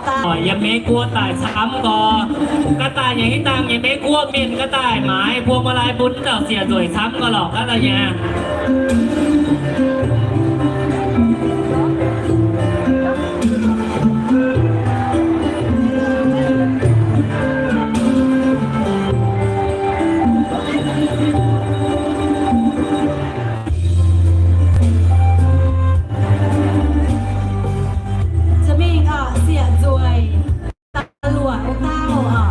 Yiem Meiv Guoqv daaih camv gorx, ga'daaih nyei hitv dangh nyei Meiv Guoqv mienh ga'daaih maaiz พวงมาลัย bun dauh siec nzueic camv gorx lorqc ga'daaih nyei. Jiex mingh oc, siec nzueic, da'luoqc wuov dauh oc.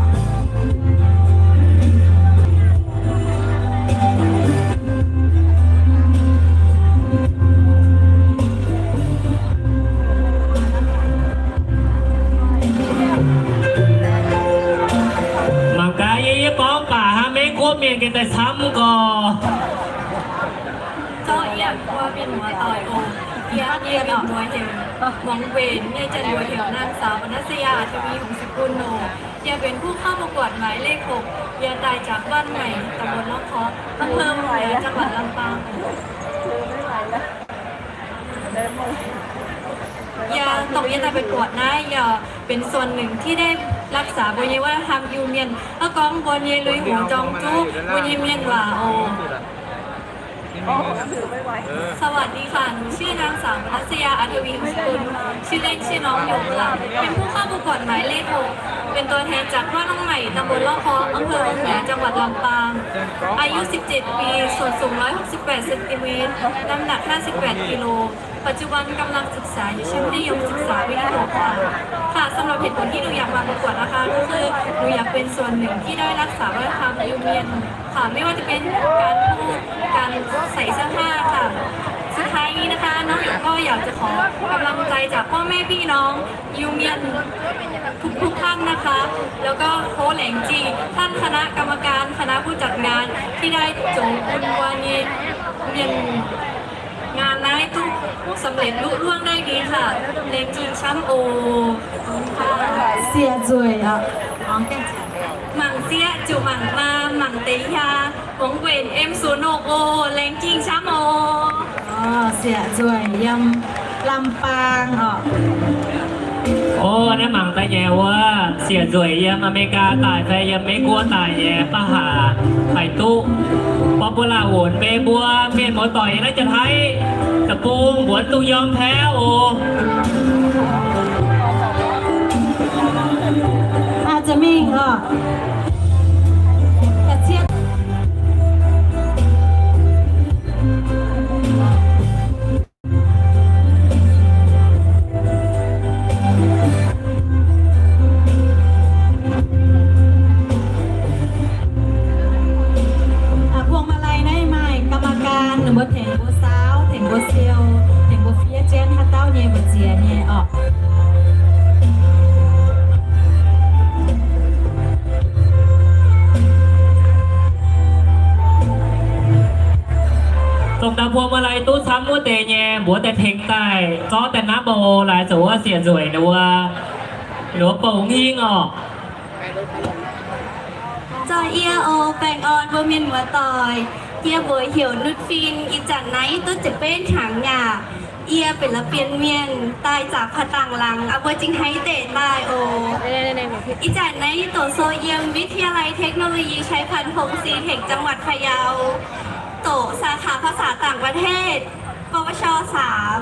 Mangc gaax, yie, yie gorngv baac hnangv Meiv Guoqv mienh gengh daaih camv gorx. Zorqv yie mbuo mienh muoz-doic oc. Yie, yie mbuox heuc Muangx Wenc, yie janx mbuox heuc นางสาวปนัสยา ทวีหงส์สกุล oc. Yie benx ผู้เข้าประกวดหมายเลขหก Yie daaih จากบ้านใหม่ ตำบลร่องเคาะ อำเภอวังเหนือ จังหวัดลำปาง Yie dongh yie daaih ประกวด naaiv, yie benx ส่วนหนึ่ง ที่ได้รักษา mbuo nyei วัฒนธรรม Iu-Mienh. Hnangv gorngv mbuo nyei lui houx jong zuqv mbuo nyei mienh waac oc. สวัสดีค่ะ หนูชื่อนางสาวปนัสยา อาทวี หงส์สกุล ชื่อเล่นชื่อน้องหยกค่ะ เป็นผู้เข้าประกวดหมายเลขหก เป็นตัวแทนจากบ้านร่องใหม่ ตำบลร่องเคาะ อำเภอวังเหนือ จังหวัดลำปาง อายุสิบเจ็ดปี ส่วนสูงร้อยหกสิบแปดเซนติเมตร น้ำหนักห้าสิบแปดกิโล ปัจจุบันกำลังศึกษาอยู่ชั้นมัธยมศึกษาปีที่หกค่ะ ค่ะ สำหรับเหตุผลที่หนูอยากมาประกวดนะคะ ก็คือหนูอยากเป็นส่วนหนึ่งที่ได้รักษาวัฒนธรรมยูเมียนค่ะ ไม่ว่าจะเป็นการพูด การใส่เสื้อผ้าค่ะ สุดท้ายนี้นะคะ น้องหยกก็อยากจะขอกำลังใจจากพ่อแม่พี่น้องยูเมียนทุกๆท่านนะคะ แล้วก็โค้ชแหลงจีท่านคณะกรรมการคณะผู้จัดงานที่ได้โจ๋งคุณวานีเมียน งาน naaiv duqv สำเร็จลุล่วงได้ดีค่ะ แหลงจีช้ำโอ ค่ะ Siec nzueic oc. Mangc sieqv zuqc mangc maam, mangc deix hiaa, Muangx Wenc M ศูนย์หก oc, แหลงจีช้ำ oc. Siec nzueic yiem Lam Baang oc. O, naaiv mangc daaih nyei wuov, siec nzueic yiem America daaih fai yiem Meiv Guoqv daaih nyei, baav haac haih duqv popular wonx mbuo mienh muoz-doic naaiv jiex haiv deic-bung mbuox duqv yiem paev oc. Aa, jiex mingh oc. Aa, พวงมาลัย naaiv maaih กรรมการ ninh mbuo tengx mbuo saauv, tengx mbuo siou, tengx mbuo fiev jienv haaix dauh nyei mbu'ziex nyei oc. Dongh daaih พวงมาลัย duqv camv wuov deix nyei, mbuox daaih tengx daaih zorqv daaih napv oc. Laaix zoux wuov siec nzueic ninh wuov, ninh wuov bouh hingv oc. Zoih yie oc, baengh orn mbuo mienh muoz-doic. Yie mbuox heuc Nutv Fin, ih zanc naaiv duqv ziepc betv hnyangx aqv. Yie benx la'bienx mienh daaih จาก Patang Lang, aa, mbuo Zingh Haiv deic daaih oc. Ih zanc naaiv yie doqc sou yiem วิทยาลัยเทคโนโลยีชัยพันพงศ์ ซีเทค จังหวัดพะเยา doqc สาขาภาษาต่างประเทศ ปวช สาม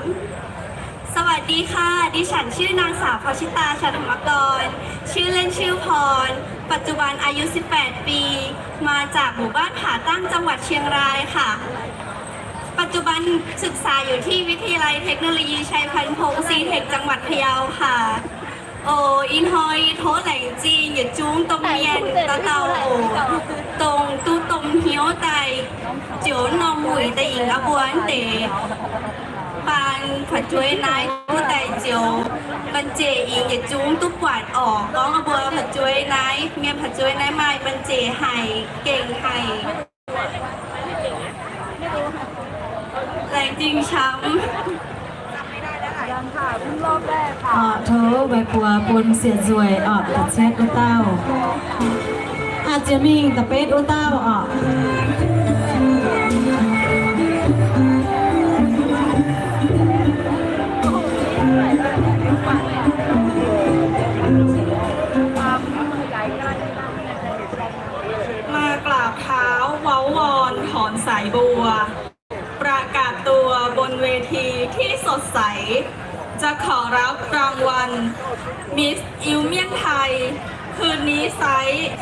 สวัสดีค่ะ ดิฉันชื่อนางสาว พรชิตา ชันธรรมกร ชื่อเล่นชื่อพร ปัจจุบันอายุ สิบแปด ปี มาจากหมู่บ้านผาตั้ง จังหวัดเชียงรายค่ะ ปัจจุบันศึกษาอยู่ที่วิทยาลัยเทคโนโลยีชัยพันพงศ์ ซีเทค จังหวัดพะเยาค่ะ Oc, ih hnoi tov laengz zingh yietc zungv domh mienh dauh dauh oc. Dongh duqv domh hnyouv daaih njoux norm wuic daaih yingx aqv mbuo deix baan fu'jueiv naaiv duqv daaih njoux baan zeic yingx yietc zungv duqv buatc oc. Gorngv aqv mbuo fu'jueiv naaiv, mienh fu'jueiv naaiv maaih baan zeic haic, gengh haic. Laengz zingh camv. Oc, tov meih mbuo bun siec nzueic oc, da'cietv wuov dauh. Aa, jiex mingh da'betv wuov dauh oc. เท้า เว้าวอน ถอนสายบัว ประกาศตัวบนเวทีที่สดใส จะขอรับรางวัล Miss อิวเมียนไทย คืนนี้ไซส์ข